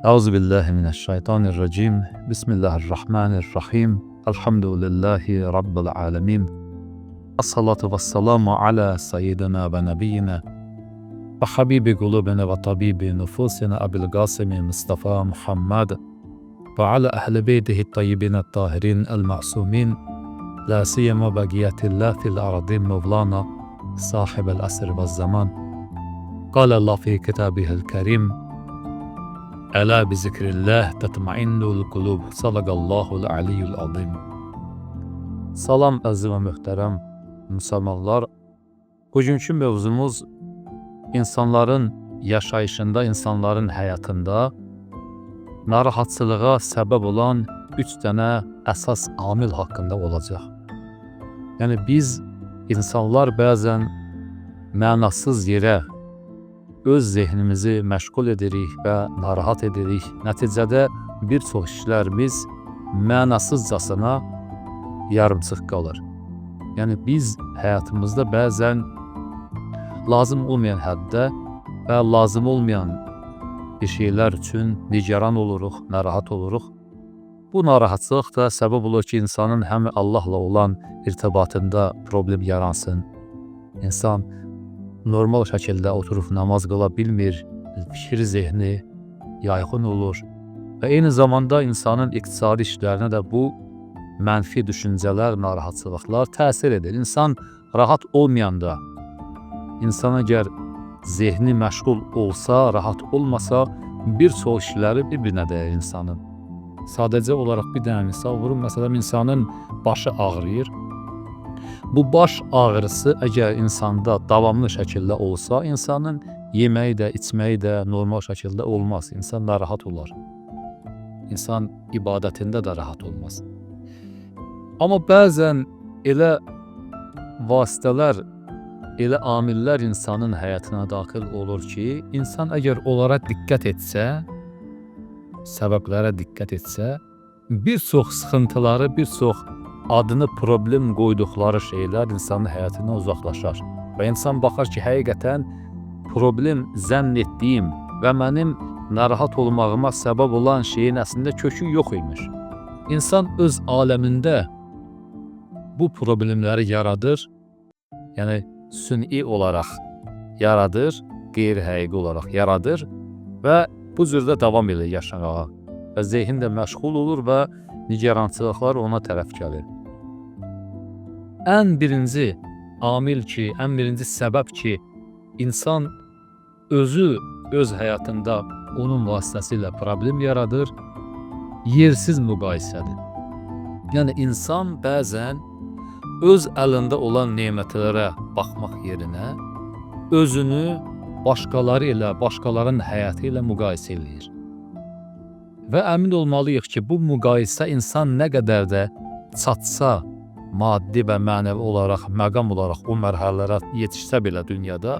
Euzubillahimineşşeytanirracim. Bismillahirrahmanirrahim. Elhamdülillahi Rabbil alemin. Esselatu vesselamu ala seyyidina ve nebiyyina ve habibi kulubina ve tabibi nufusina Ebil Gasimi Mustafa Muhammed ve ala ehli beytihi tayyibin tahirin el ma'sumin la siyema bagiyatillah fil aradin Mevlana sahibel asr ve zaman. قال الله في كتابه الكريم: Ela bi zikrillah tatmainnul kulub. Sadaqallahul aliyyul azim. Salam əziz və möhtərəm müsəlmanlar. Bugünkü mövzumuz insanların yaşayışında, insanların həyatında narahatçılığa səbəb olan 3 dənə əsas amil haqqında olacaq. Yəni biz insanlar bəzən mənasız yerə öz zehnimizi məşğul edirik və narahat edirik. Nəticədə bir çox işlərimiz mənasızcasına yarımçıq qalır. Yəni biz həyatımızda bəzən lazım olmayan həddə və lazım olmayan bir şeylər üçün nigaran oluruq, narahat oluruq. Bu narahatçılıq da səbəb olur ki, insanın həm Allahla olan irtibatında problem yaransın. İnsan normal şəkildə oturub namaz qıla bilmir, fikri zehni yayğın olur və eyni zamanda insanın iqtisadi işlərinə də bu mənfi düşüncələr, narahatçılıqlar təsir edir. İnsan rahat olmayanda, insan əgər zehni məşğul olsa, rahat olmasa, bir çox işləri bir-birinə dəyir insanın. Sadəcə olaraq bir dənə misal vurum, məsələn, insanın başı ağrıyır. Bu baş ağrısı əgər insanda davamlı şəkildə olsa, insanın yeməyi də, içməyi də normal şəkildə olmaz. İnsan narahat olar. İnsan ibadətində də rahat olmaz. Amma bəzən elə vasitələr, elə amillər insanın həyatına daxil olur ki, insan əgər onlara diqqət etsə, səbəblərə diqqət etsə, bir çox sıxıntıları, bir çox adını problem qoyduqları şeylər insanın həyatından uzaqlaşar. Və insan baxar ki, həqiqətən problem zənn etdiyim və mənim narahat olmağıma səbəb olan şeyin əslində kökü yox imiş. İnsan öz aləmində bu problemləri yaradır, yəni süni olaraq yaradır, qeyri-həqiqi olaraq yaradır və bu cürdə davam edir yaşamağa. Və zehin də məşğul olur və nigarançılıqlar ona tərəf gəlir. Ən birinci amil ki, ən birinci səbəb ki, insan özü öz həyatında onun vasitəsilə problem yaradır, yersiz müqayisədir. Yəni insan bəzən öz əlində olan nemətlərə baxmaq yerinə özünü başqaları ilə, başqalarının həyatı ilə müqayisə eləyir. Və əmin olmalıyıq ki, bu müqayisə insan nə qədər də çatsa, maddi və mənəvi olaraq, məqam olaraq o mərhələlərə yetişsə belə dünyada,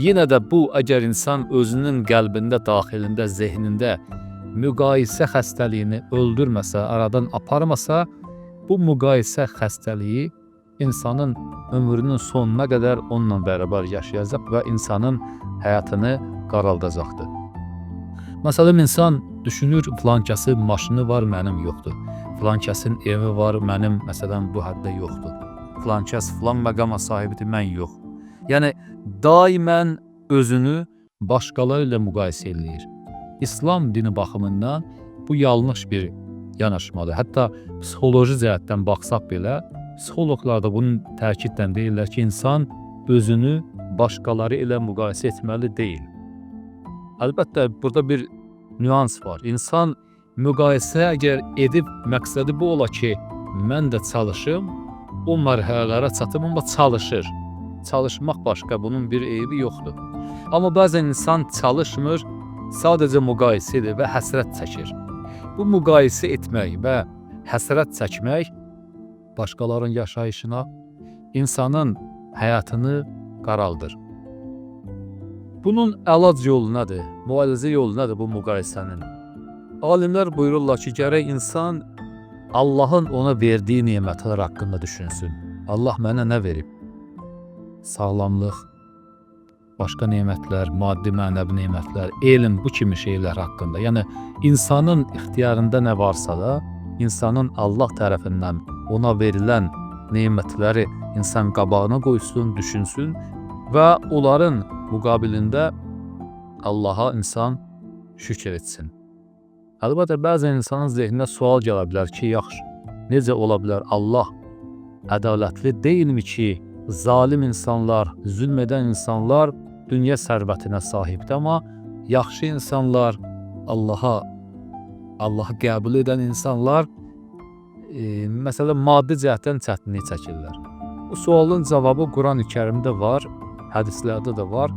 yenə də bu, əgər insan özünün qəlbində, daxilində, zehnində müqayisə xəstəliyini öldürməsə, aradan aparmasa, bu müqayisə xəstəliyi insanın ömrünün sonuna qədər onunla bərabər yaşayacaq və insanın həyatını qaraldacaqdır. Məsələn, insan düşünür, filan kəsin maşını var, mənim yoxdur. Filan kəsin evi var, mənim məsələn bu həddə yoxdur. Filan kəs filan məqama sahibdir, mən yox. Yəni daimən özünü başqaları ilə müqayisə eləyir. İslam dini baxımından bu yanlış bir yanaşmadır. Hətta psixoloji cəhətdən baxsaq belə, psixoloqlar da bunu təkidlə deyirlər ki, insan özünü başqaları ilə müqayisə etməli deyil. Əlbəttə, burada bir nüans var. İnsan müqayisə əgər edib məqsədi bu ola ki, mən də çalışım, o mərhələlərə çatım, amma çalışır. Çalışmaq başqa, bunun bir eybi yoxdur. Amma bəzən insan çalışmır, sadəcə müqayisə edir və həsrət çəkir. Bu müqayisə etmək və həsrət çəkmək başqalarının yaşayışına, insanın həyatını qaraldır. Bunun əlac yolu nədir? Müalicə yolu nədir bu müqayisənin? Alimlər buyururlar ki, gərək insan Allahın ona verdiyi nemətlər haqqında düşünsün. Allah mənə nə verib? Sağlamlıq, başqa nemətlər, maddi mənəvi nemətlər, elm, bu kimi şeylər haqqında. Yəni insanın ixtiyarında nə varsa da, insanın Allah tərəfindən ona verilən nemətləri insan qabağına qoysun, düşünsün və onların müqabilində Allaha insan şükür etsin. Əlbəttə, bəzən insanın zehninə sual gələ bilər ki, yaxşı, necə ola bilər Allah ədalətli deyilmi ki, zalim insanlar, zülm edən insanlar dünya sərvətinə sahibdir, amma yaxşı insanlar, Allahı qəbul edən insanlar məsələn maddi cəhətdən çətinlik çəkirlər. Bu sualın cavabı Quran-ı Kərimdə var, hədislərdə də var.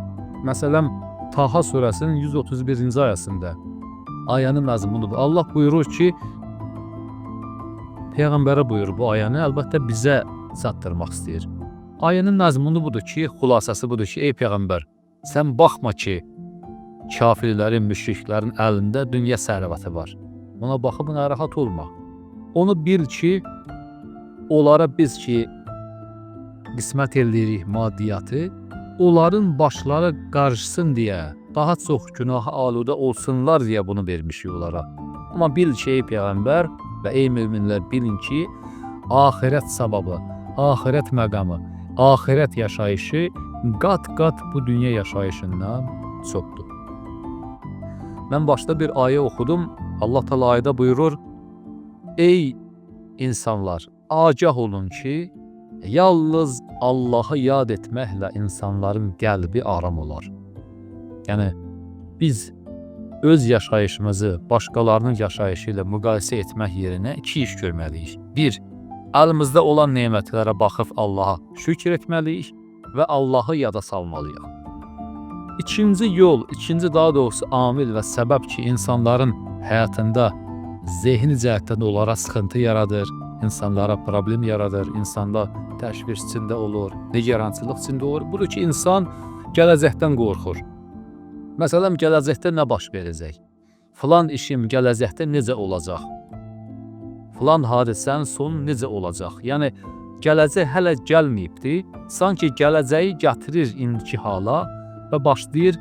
Məsələn, Taha surəsinin 131-ci ayəsində ayənin məzmunudur. Allah buyurur ki, Peyğəmbərə buyurur bu ayəni, əlbəttə bizə çatdırmaq istəyir. Ayənin məzmunu budur ki, xülasəsi budur ki, ey Peyğəmbər, sən baxma ki, kafirlərin, müşriklərin əlində dünya sərvəti var. Ona baxıb narahat olma. Onu bil ki, onlara biz ki, qismət eləyirik maddiyyatı, onların başları qarışsın deyə, daha çox günaha aludə olsunlar deyə bunu vermişik onlara. Amma bil ki, ey Peyğəmbər və ey möminlər, bilin ki, axirət savabı, axirət məqamı, axirət yaşayışı qat-qat bu dünya yaşayışından çoxdur. Mən başda bir ayə oxudum. Allah Teala ayədə buyurur: Ey insanlar, agah olun ki, yalnız Allahı yad etməklə insanların qəlbi aram olar. Yəni biz öz yaşayışımızı başqalarının yaşayışı ilə müqayisə etmək yerinə iki iş görməliyik. Bir, əlimizdə olan nemətlərə baxıb Allaha şükür etməliyik və Allahı yada salmalıyıq. İkinci yol, ikinci daha doğrusu amil və səbəb ki, insanların həyatında zehni cəhətdən onlara sıxıntı yaradır, insanlara problem yaradır, insanda təşviş içində olur, nigarançılıq içində olur. Budur ki, insan gələcəkdən qorxur. Məsələn, gələcəkdə nə baş verəcək? Filan işim gələcəkdə necə olacaq? Filan hadisənin sonu necə olacaq? Yəni, gələcək hələ gəlməyibdi, sanki gələcəyi gətirir indiki hala və başlayır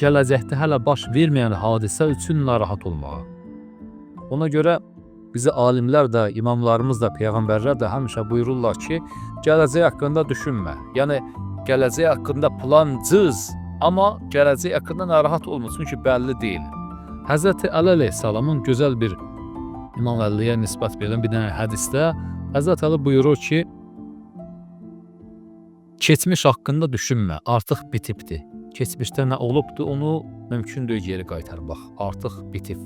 gələcəkdə hələ baş verməyən hadisə üçün narahat olmağa. Ona görə bizə alimlər də, imamlarımız da, peyğəmbərlər də həmişə buyururlar ki, gələcək haqqında düşünmə. Yəni, gələcək haqqında plan cız, amma gələcək haqqında narahat olma, çünki bəlli deyil. Həzrəti Əli əleyhissalamın gözəl bir İmam Əliyə nisbət verilən bir dənə hədisdə Həzrəti Əli buyurur ki, keçmiş haqqında düşünmə, artıq bitibdir. Keçmişdə nə olubdur, onu mümkün deyil geri qaytarmaq, artıq bitib.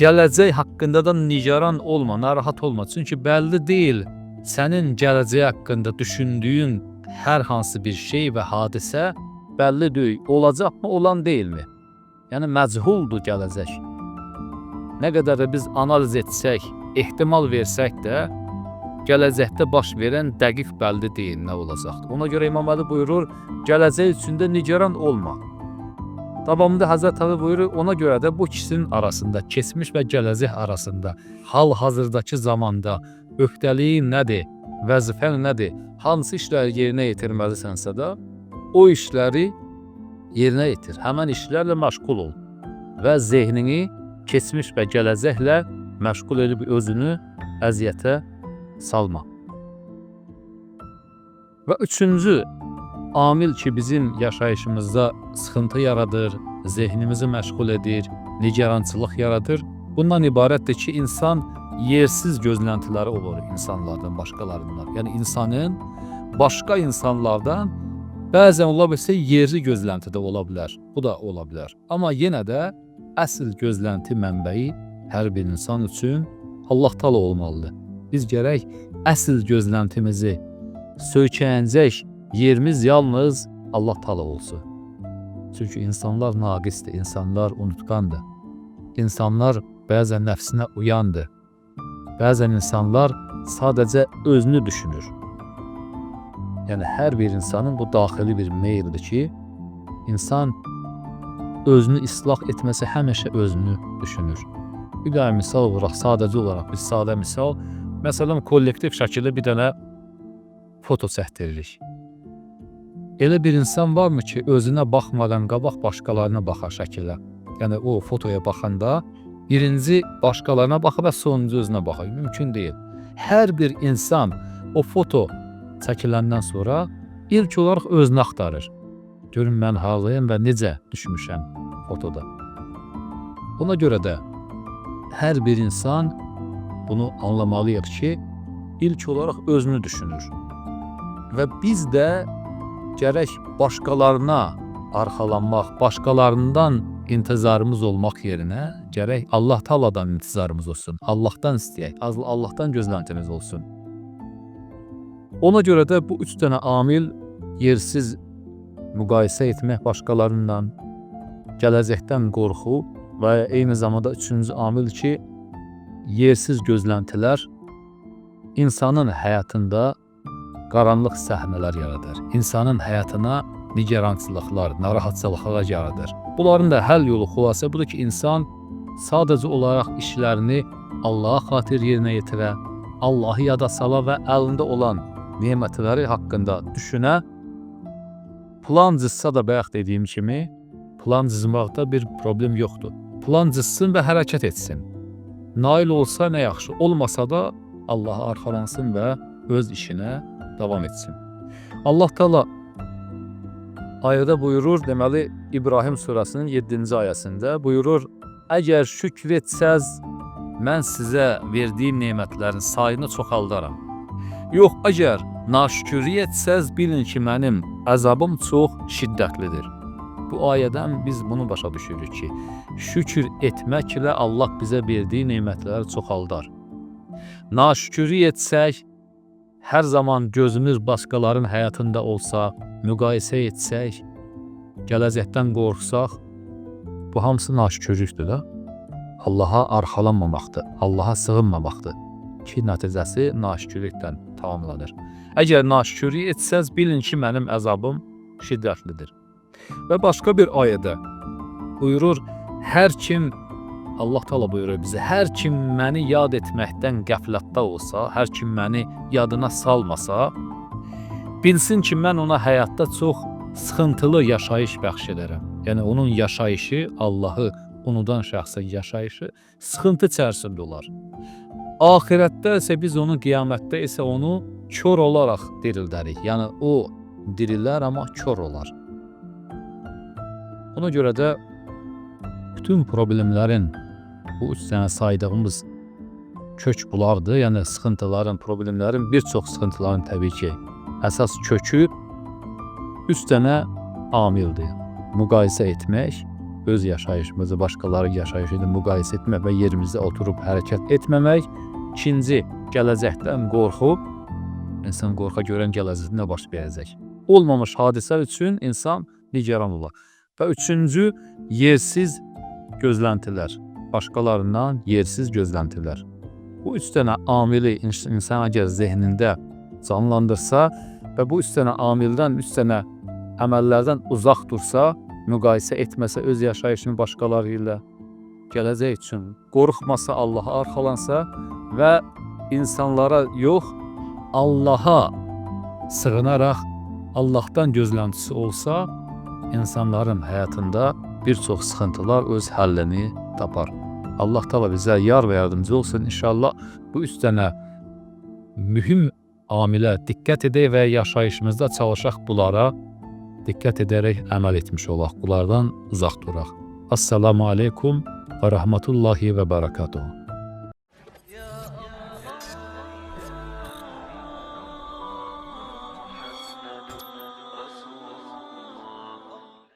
Gələcək haqqında da nigaran olma, narahat olma. Çünki bəlli deyil, sənin gələcək haqqında düşündüyün hər hansı bir şey və hadisə bəlli deyil, olacaqmı, olan deyilmi? Yəni məchuldur gələcək. Nə qədər də biz analiz etsək, ehtimal versək də, gələcəkdə baş verən dəqiq bəlli deyil nə olacaqdır. Ona görə İmam Əli buyurur, gələcək üçün də nigaran olma. Davamında Həzrət Əli buyurur, ona görə də bu ikisinin arasında, keçmiş və gələcək arasında, hal-hazırdakı zamanda öhdəliyin nədir, vəzifən nədir, hansı işləri yerinə yetirməlisənsə də, o işləri yerinə yetir. Həmən işlərlə məşğul ol və zehnini keçmiş və gələcəklə məşğul edib özünü əziyyətə salma. Və üçüncü amil ki, bizim yaşayışımızda sıxıntı yaradır, zehnimizi məşğul edir, nigarançılıq yaradır, bundan ibarətdir ki, insan yersiz gözləntiləri olur insanlardan, başqalarından. Yəni insanın başqa insanlardan bəzən ola bilsə yerli gözlənti də ola bilər. Bu da ola bilər. Amma yenə də əsl gözlənti mənbəyi hər bir insan üçün Allah Taala olmalıdır. Biz gərək əsl gözləntimizi söykənəcək yerimiz yalnız Allah Taala olsun. Çünki insanlar naqisdir, insanlar unutqandır. İnsanlar bəzən nəfsinə uyandır. Bəzən insanlar sadəcə özünü düşünür. Yəni hər bir insanın bu daxili bir meyildir ki, insan özünü islah etməsə həmişə özünü düşünür. Bir dənə misal olaraq, sadəcə olaraq bir sadə misal, məsələn kollektiv şəkildə bir dənə foto çəkdiririk. Elə bir insan varmı ki, özünə baxmadan qabaq başqalarına baxar şəkildə? Yəni o fotoya baxanda birinci başqalarına baxır və sonuncu özünə baxır. Mümkün deyil. Hər bir insan o foto çəkiləndən sonra ilk olaraq özünü axtarır. Görün mən harlıyam və necə düşmüşəm fotoda. Ona görə də hər bir insan bunu anlamalıyıq ki, ilk olaraq özünü düşünür. Və biz də gərək başqalarına arxalanmaq, başqalarından intizarımız olmaq yerinə gərək Allah Taala'dan intizarımız olsun. Allahdan istəyək, Allahdan gözləntimiz olsun. Ona görə də bu üç dənə amil yersiz müqayisə etmək başqalarından, gələcəkdən qorxu və eyni zamanda üçüncü amil ki, yersiz gözləntilər insanın həyatında qaranlıq səhnələr yaradır. İnsanın həyatına nigarançılıqlar, narahatçılıqlar yaradır. Bunların da həll yolu xülasə budur ki, insan sadəcə olaraq işlərini Allaha xatir yerinə yetirə, Allahı yada sala və əlində olan nemətləri haqqında düşünə, plan cızsa da bayaq dediyim kimi, plan cızmaqda bir problem yoxdur. Plan cızsın və hərəkət etsin. Nail olsa nə yaxşı, olmasa da Allaha arxalansın və öz işinə davam etsin. Allah Teala ayədə buyurur, deməli İbrahim surəsinin 7-ci ayəsində buyurur: "Əgər şükr etsəz, mən sizə verdiyim nemətlərin sayını çoxaldaram. Yox, əgər naşükürlük etsəz, bilin ki, mənim əzabım çox şiddətlidir." Bu ayədən biz bunu başa düşürük ki, şükür etməklə Allah bizə verdiyi nemətləri çoxaldar. Naşükürlük etsək, hər zaman gözümüz başqalarının həyatında olsa, müqayisə etsək, gələcəkdən qorxsaq, bu hamısı naşükürlükdür da. Allaha arxalanmamaqdır, Allaha sığınmamaqdır ki, nəticəsi naşükürlüklə tamamlanır. Əgər naşükürlük etsəz, bilin ki, mənim əzabım şiddətlidir. Və başqa bir ayədə buyurur, hər kim, Allah Taala buyurur bizə, hər kim məni yad etməkdən qəflətdə olsa, hər kim məni yadına salmasa, bilsin ki, mən ona həyatda çox sıxıntılı yaşayış bəxş edərəm. Yəni onun yaşayışı, Allahı unudan şəxsin yaşayışı sıxıntı içərisində olar. Axirətdə isə biz onu, qiyamətdə isə onu kör olaraq dirildərik. Yəni o dirilər, amma kör olar. Ona görə də bütün problemlərin bu üç dənə saydığımız kök bulardır. Yəni sıxıntıların, problemlərin, bir çox sıxıntıların təbii ki, əsas kökü üç dənə amildir. Müqayisə etmək, öz yaşayışımızı başqalarının yaşayışı ilə müqayisə etmək və yerimizdə oturub hərəkət etməmək. İkinci, gələcəkdən qorxu. İnsan qorxa görən gələcəkdə nə baş verəcək. Olmamış hadisə üçün insan nigaran olar. Və üçüncü, yersiz gözləntilər. Başqalarından yersiz gözləntilər. Bu üç dənə amili insan əgər zehnində canlandırsa və bu üç dənə amildən, üç dənə əməllərdən uzaq dursa, müqayisə etməsə öz yaşayışını başqaları ilə, gələcək üçün qorxmasa, Allaha arxalansa və insanlara yox, Allaha sığınaraq Allahdan gözləntisi olsa, insanların həyatında bir çox sıxıntılar öz həllini tapar. Allah Taala bizə yar və yardımcı olsun. İnşallah bu üç dənə mühüm amilə diqqət edək və yaşayışımızda çalışaq bunlara diqqət edərək əməl etmiş olaq. Bunlardan uzaq duraq. Assalamu aleykum və rəhmətullahi və bərəkatuhu.